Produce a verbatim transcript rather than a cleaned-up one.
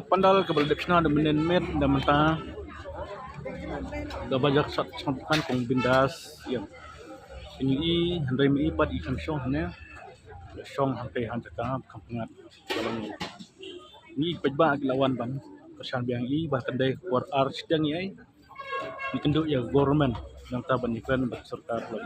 Pandal kaba la dep shna da mynnin miet da mynta. Kaba jak sat sat kan kong bindas ïa. Ini i hynrei mi i pat i kan shong hane. Shong hangtei han jaka kham pyngat. Ni peit ba ki la wan ban kyrshan biang i ba kan dei por ar shiteng i ai. Ni kynduh ïa government nangta ban i kren ba sorkar la.